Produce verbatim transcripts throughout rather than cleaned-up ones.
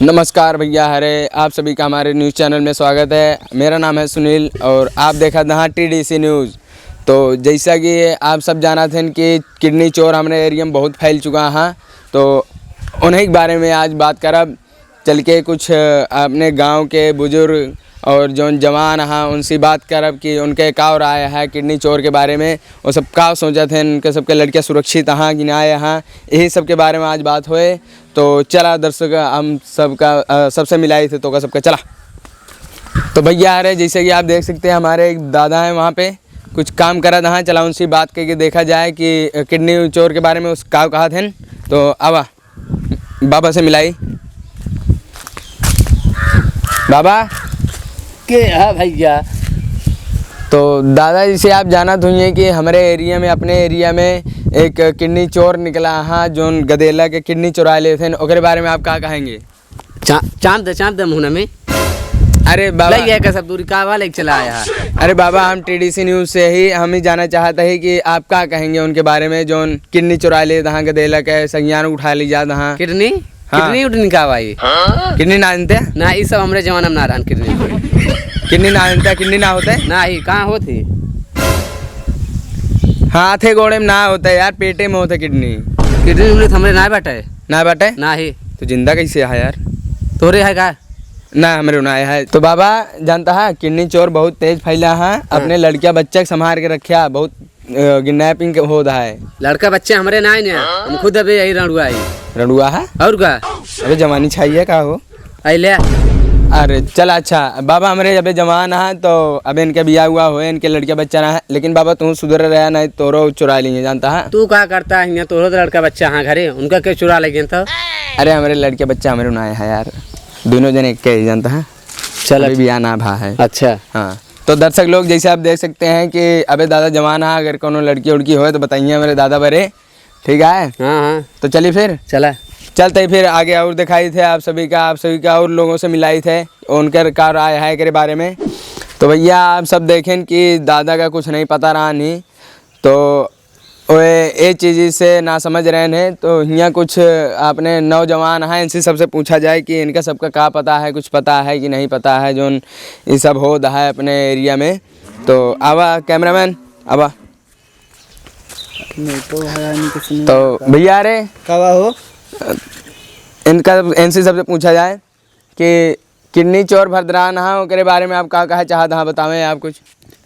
नमस्कार भैया, हरे आप सभी का हमारे न्यूज़ चैनल में स्वागत है। मेरा नाम है सुनील और आप देखत हैं टीडीसी न्यूज़। तो जैसा कि आप सब जानत हैं कि किडनी चोर हमरे एरिया में बहुत फैल चुका है, तो उन्हीं के बारे में आज बात करब। चल के कुछ अपने गांव के बुजुर्ग और जौन जवान हैं, उनसे बात करब कि उनके का राय है किडनी चोर के बारे में, वो सब का सोचत हैं, उनके सबके लड़कियां सुरक्षित हैं कि ना हैं, यही सब के बारे में आज बात होए। तो चला दर्शक, हम सबका, अ, सबसे मिलाई थे तो का सबका चला। तो भैया, अरे जैसे कि आप देख सकते हैं, हमारे एक दादा हैं वहाँ पे, कुछ काम करत हैं। चला उनसे बात करके देखा जाए कि किडनी चोर के बारे में उस का कहत हैं। तो आवा, बाबा से मिलाई। बाबा। के है भैया? तो दादा, जैसे आप जानत हुई हैं कि हमारे एरिया में, अपने एरिया में एक किडनी चोर निकला है, जोन गदेला के किडनी चुरा लेते हैं, ओकरे बारे में आप का कहेंगे? चा-, चाप दे, चाप दे मुहना में। अरे बाबा। लइया का सब दूरी का वाले चला आया है। अरे बाबा, हम टीडीसी न्यूज़ से ही, हम ही जानना चाहते हैं कि आप का कहेंगे उनके बारे में, जोन किडनी चुरा ले दहाँ, गदेला के संज्ञान उठा ली जा दहाँ। किडनी? हाँ। किडनी उडनी का भाई? किडनी ना जानते? ना, ई सब हमरे जमाना में ना रहन किडनी। किडनी ना जानते, किडनी ना होते? ना ही, कहाँ होत ही? हाथे गोड़े में ना होते यार, पेटे में होते किडनी। किडनी उडनी तो हमरे ना बाटे। ना बाटे? ना ही। तो जिंदा कैसे है यार? तोरे है का? ना, हमरे ना है। तो बाबा, जानता है, किडनी चोर बहुत तेज फैला है। हाँ। अपने लड़किया बच्चा के संभाल के रखिया, बहुत, अ, किडनैपिंग के होत है। लड़का बच्चे हमरे ना है ना, हम खुद अबे यही रंडुआ है। रंडुआ है? और का? अबे जवानी छाई है का हो? अइले। अरे चल, अच्छा बाबा, हमरे अबे जवान है तो अबे इनके बियाह हुआ होए, इनके लड़के बच्चा ना है, लेकिन बाबा तू सुधर रहा, नहीं तोरो चुरा लेंगे, जानता है। तू का करता है यहाँ, तोरो तो लड़का बच्चा हाँ घरे, उनका क्यों चुरा लेंगे तो? अरे हमरे लड़के बच्चा हमरे ना है यार, दोनों जने एक ही, जानता है। चल, अभी अच्छा। बियाह ना भा है। अच्छा। हाँ, तो दर्शक लोग, जैसे आप देख सकते हैं कि अबे दादा जवान है, अगर कोनो लड़की उड़की होए तो बताइए मेरे दादा बरे, ठीक है? हाँ, हाँ। तो चलिए फिर। चला। चलते ही फिर आगे और दिखाई थे आप सभी का, आप सभी का और लोगों से मिलाई थे, उनकर का राय है एकरे बारे में। तो भैया, आप सब देखें कि दादा का कुछ नहीं पता रहा नहीं, तो ओए, ए चीज से ना समझ रहे हैं। तो हियाँ कुछ अपने नौजवान हैं, इनसे सबसे पूछा जाए कि इनका सबका का पता है, कुछ पता है कि नहीं पता है, जोन ये सब होत है अपने एरिया में। तो आवा कैमरामैन, आवा। नहीं तो है, नहीं किसी ने तो पता। भैया रे, का बा हो? इनका, इनसे सबसे पूछा जाए कि किडनी चोर भरदरान हा, ओकरे बारे में आप का कहे चाहत हा, बतावें आप कुछ।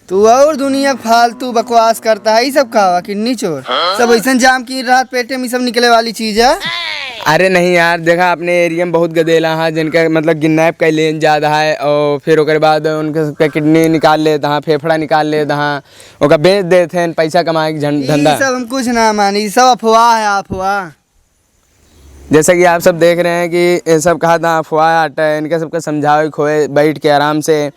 तू और दुनिया फालतू बकवास करता है, ये सब का हुआ किडनी चोर? सब ऐसन जाम की रात पेटे में सब निकले वाली चीज है। अरे नहीं यार, देखा अपने एरिया में बहुत गदेला हा, जिनका मतलब किडनैप कर लेन जात है और फिर ओकरे बाद उनके सबके किडनी निकाल लेत हा, फेफड़ा निकाल लेत हा, ओका बेच देत हैं पैसा कमाए के झन-, ई धंधा। सब हम कुछ ना मानी, ई सब अफवाह है, अफवाह। जैसा कि आप सब देख रहे हैं कि ये सब कहा था अफवाह आटा है, इनका सबका समझावे खोए बैठ के आराम से।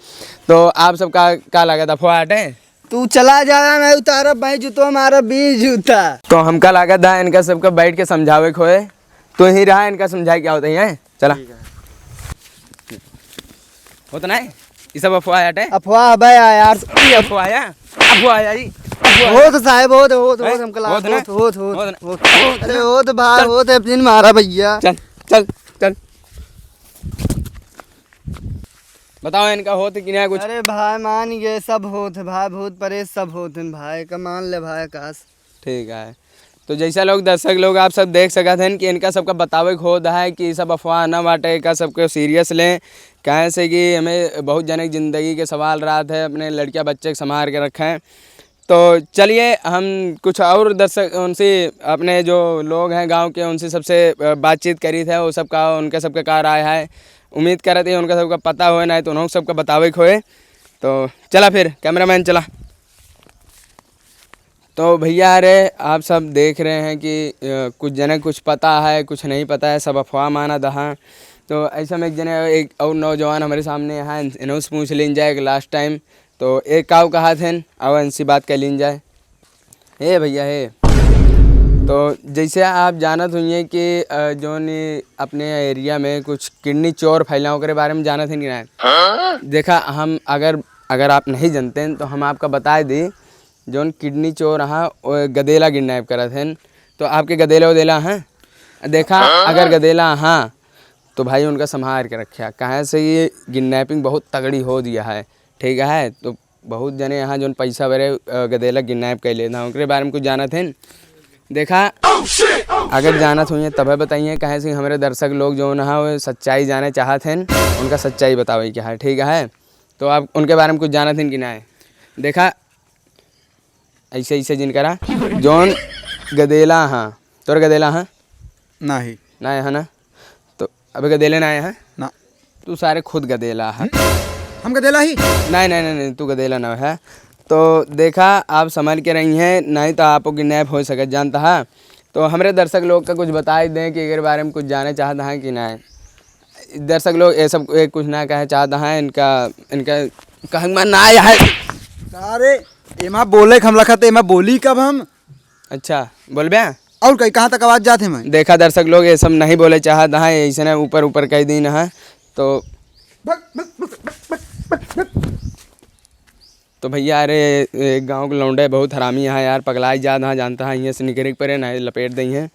तो आप सबका का लागत अफवाह आटे? तू चला जा, मैं उतारब भाई जूतो मारब बीस जूता। तो हमका लागत था इनका सबका बैठ के समझावे खोए, तो ही रहा इनका समझाए क्या होता है, चला। ठीक है। होत नाहीं? ई सब अफवाह हटे? अफवाह बे यार। ई अफवाह है? अफवाह है ई? अफवाह है? होत साहेब, होत, होत, हैं? होत, हमका होत लाग, ना? होत, होत, होत, होत ना? होत। अरे होत भाई, चल। होत है, फिर मारा भैया। चल, चल, चल। बताओ इनका होत कि ना कुछ? अरे भाई मान गए, सब होत है भाई, भूत परेत सब होत हैं भाई, का मान ले भाई आकाश। ठीक है। तो जैसा लोग, दर्शक लोग, आप सब देख सकत हैं कि इनका सबका बतावे के होत है कि सब अफवाह ना बाटे, का सबको सीरियस लें, काहे से कि हमें बहुत जने के जिंदगी के सवाल रहत है, अपने लड़किया बच्चे के संभाल के रखें। तो चलिए हम कुछ और दर्शक उनसे, अपने जो लोग हैं गांव के, उनसे सबसे, अ, बातचीत करी थे, वो सबका, उनके सबके का राय है। उम्मीद करत है उनका सबका पता होए, नहीं तो उन्होंने सबका बतावे के होए। तो चला फिर, कैमरामैन चला। तो भैया रे, आप सब देख रहे हैं कि, अ, कुछ जने कुछ पता है, कुछ नहीं पता है, सब अफवाह माना दहा। तो ऐसा में एक जने, एक और नौजवान हमारे सामने यहाँ, इन्हों से पूछ लीन जाए एक लास्ट टाइम। तो एक काऊ कहा थे, अब इनसे बात कर लीन जाए। हे भैया, हे। तो जैसे आप जानत हुई हैं कि, अ, जोन अपने एरिया में कुछ किडनी चोर फैला, ओकरे बारे में जानत हैं कि नहीं? देखा, हम अगर, अगर आप नहीं जानते हैं, तो हम आपका बता दी, जौन किडनी चोर हाँ, ओ गदेला किडनैप करत हैं। तो आपके गदेला उदेला हैं? देखा, अगर गदेला हाँ, तो भाई उनका संभार के रख्या, काहे से ये kidnapping बहुत तगड़ी हो दिया है, ठीक है। तो बहुत जने यहाँ जौन पैसा बरे, अ, गदेला kidnap कर लेता है, उनके बारे में कुछ जानत हैं? देखा, अगर जानत हुई तब बताइए, काहे से हमारे दर्शक लोग जौन है वो सच्चाई जाने चाहत हैं, उनका सच्चाई बतावे के है, ठीक है। तो आप उनके बारे में कुछ जानत हैं कि ना? देखा, ऐसे, ऐसे जिनकरा जौन गदेला हाँ, तोर गदेला हाँ? नाही। नाही है ना? तो अबे गदेले ना आए हैं? ना। तू सारे खुद गदेला है। हम गदेला ही? नहीं, नहीं, नहीं, नहीं, तू गदेला ना है। तो देखा, आप संभल के रही हैं, नहीं तो आपको kidnap हो सके, जानता है। तो हमरे दर्शक लोग का कुछ बताई दें कि एकर बारे में कुछ जाने चाहता है कि नहीं। दर्शक लोग ये सब, ये कुछ ना कहे चाहता है, इनका, इनका कहंगमा ना आया है। अरे, एमा बोले के हम लखत, एमा बोली कब हम? अच्छा, बोलबे? और कहीं कहाँ तक आवाज जात है मैं? देखा दर्शक लोग, ये सब नहीं बोले चाहत हैं, ऐसे ने ऊपर ऊपर कह दीन है। तो, तो भैया, अरे, एक गाँव के लौंडे बहुत हरामी है यार, पगलाई जात हैं, जानता है, यहाँ से निकरे के परे, नहीं लपेट दें हैं।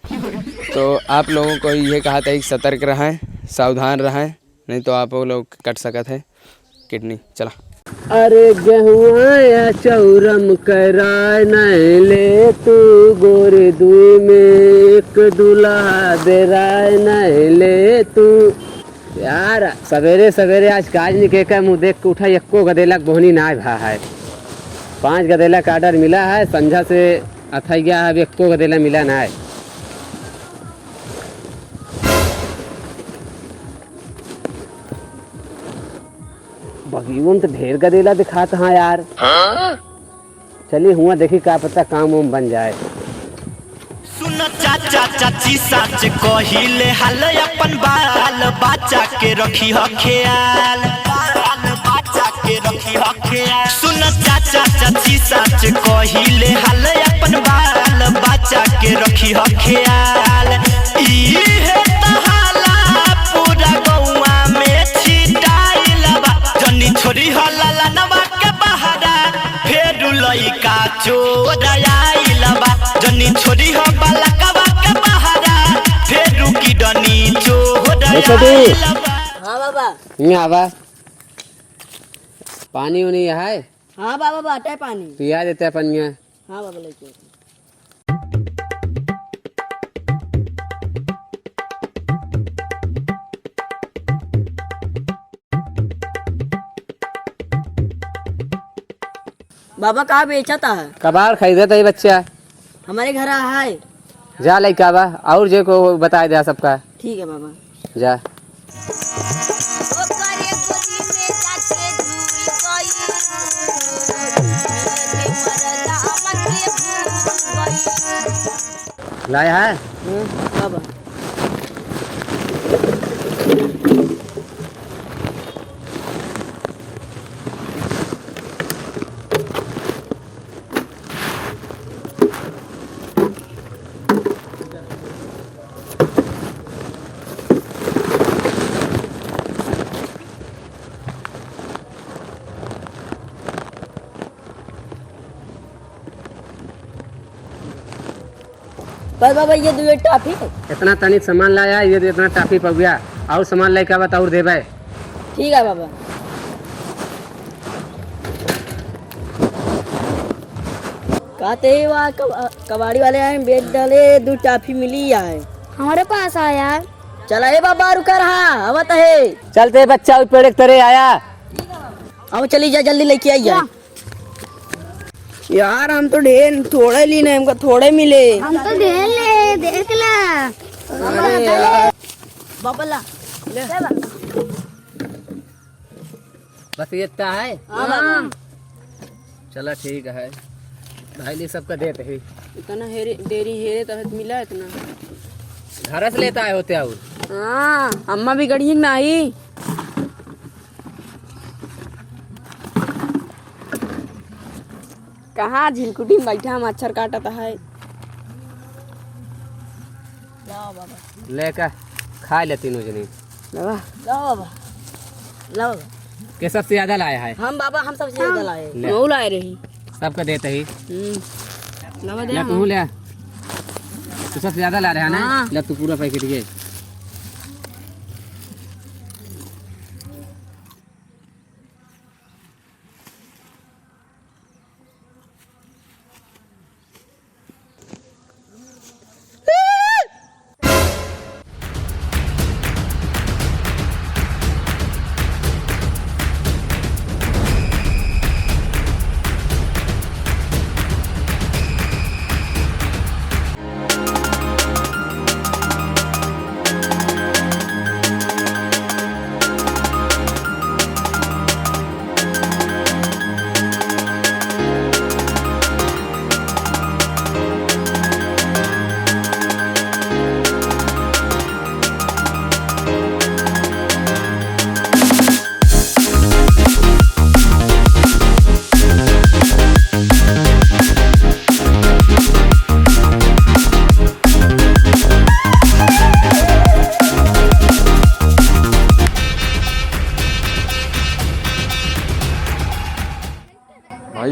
तो आप लोगों को ये कहा था कि सतर्क रहें, सावधान रहें, नहीं तो आप लोग कट सकत है kidney। चला। अरे गेहुआ या चौरम कराय नहीं ले तू, गोरी दुई में एक दुल्हा दे राय नहीं ले तू। यार, सवेरे सवेरे आज काज निके का मुँह देख के उठा, एक्को गदेला के बोहनी ना भा है। पाँच गदेला का order मिला है, संझा से अथई गया है, अब एक्को गदेला मिला ना है। बगियों में तो ढेर गदेला दिखात हाँ यार। हाँ? चली हुआ देखी, का पता काम वाम बन जाए। सुन चाचा चाची, सच कहिले हाल अपन बाल बच्चा के रखी ह ख्याल। बाल बच्चा के रखी ह ख्याल। सुन चाचा चाची, सच कहिले हाल अपन बाल बच्चा के रखी ह ख्याल। इहे त हाला पूरा गौआ में छिटाइल बा। जनी छोड़ी ह ललनवा के बहारा, फेरु लइका चोर आइल बा। जनी छोड़ी ह बालकवा के बहारा, फेरु kidney चोर ए छोटू। आइल बा। हाँ बाबा। यहाँ आवा। पानी उनी है? हाँ बाबा, बाटे पानी। पिया देते पनिया। हाँ बाबा, लेके आओ। बाबा, का बेचत है? कबाड़ खरीदत है बच्चा। हमारे घर है। जा लइका बा, और जे को बताए दे सबका। ठीक है बाबा। जा। ओकरे गोदी में जाके झूल गई, मिलके मरदा हमके भूल गई। लाया है? हम्म, बाबा। बस बाबा, ये दुए टाफी। इतना तनिक सामान लाया, ये इतना टाफी पउआ, और सामान लेके आवा त और देबे। ठीक है बाबा। कहते ही वहाँ कब-, कबाड़ी वाले आए, बेच डाले, दो टाफी मिली आए। हमारे पास आया। चला ए बाबा, रुका रहा, आवत है। चलते बच्चा, उ पेड़ के तरे आया। अब चली जा, जल्दी लेके आई जा। यार, हम तो ढेर थोड़े लीने, हमका थोड़े मिले। हम तो ढेर ले, देख ला। अरे यार। बाबा ला, ले। बस ये इतना है? हाँ, बाबा। चला, ठीक है। भाई, ले सबका देते ही। इतना हेरे, देरी हेरे तब मिला इतना। घर से लेता है होते और? हाँ, अम्मा भी गढ़ी नहीं। कहाँ झिलकुटी में बैठा मच्छर काटत है। लाओ बाबा। लेकर खा ले तीनों जने। लाओ। लाओ बाबा। लाओ बाबा। के सबसे ज्यादा लाया है? हम बाबा, हम सबसे ज्यादा लाए। ले। नौ लाए रही। सबका देते ही। हम्म। लावा दे ले, हम। तू ले। तू सबसे ज्यादा ला रहा है ना? हाँ। ले, तू पूरा पैकेट ये।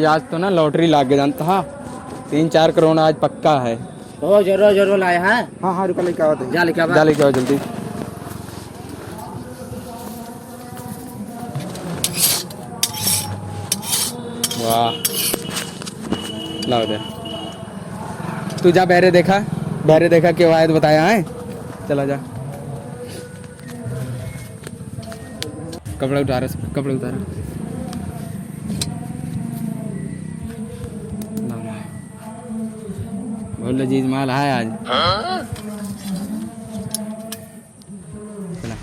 आज तो ना lottery लाग गए, जानता हा, तीन चार करोड़ आज पक्का है। ओ, जरूर, जरूर लाए हैं। हाँ, हाँ, रुका, लेके आओ तो। जा, लेके आओ। जा, लेके आओ जल्दी। वाह, लाओ दे। तू जा बहरे देखा, बहरे देखा क्यों आए तो बताया है। चला जा। कपड़ा उतारा, सब कपड़ा उतारा। लाओ, लाओ। बहुत लजीज माल है आज। चला।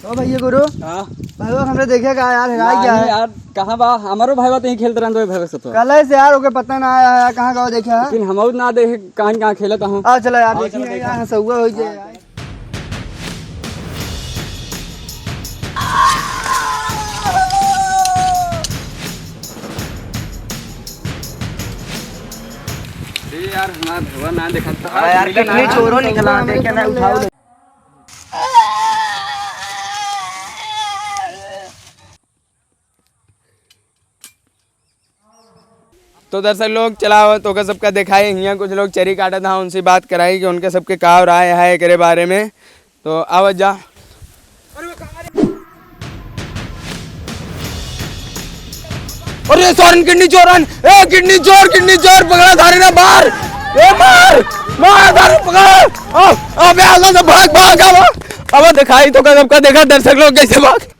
ओ भैया गुरु। हाँ। भाईवा हमरे देखे का यार, हेराई ना, गया है। यार, कहाँ बा? हमारो भाईवा तो यहीं खेलत रहन, दो भाईवा से तो। कल से यार, ओके पता ना आया है, कहाँ गवा देखे है? लेकिन हमहू ना देखे, कहाँ, कहाँ खेलत हूँ। आ, चला यार, हाँ, देखी चला, है देखा। यार, हंसौआ हो जाए यार। अरे यार, हमारा भाईवा ना देखा था। हाँ यार, कितनी चोरों निकला, देखे ना, उठाओ। तो दर्शक लोग, चलाओ तो का सबका दिखाई, हियाँ कुछ लोग चेरी काटत हा, उनसे बात कराई कि उनके सबके का राय है एकरे बारे में। तो आवत जा। अरे सोरन kidney चोरन, ए kidney चोर, kidney चोर, पकड़ा धारे ना, मार, ए मार, मार धारे, पकड़ा। अब, अबे आगा से भाग, भाग, अब, अब दिखाई तो का सबका देखा दर्शक लोग कैसे भाग।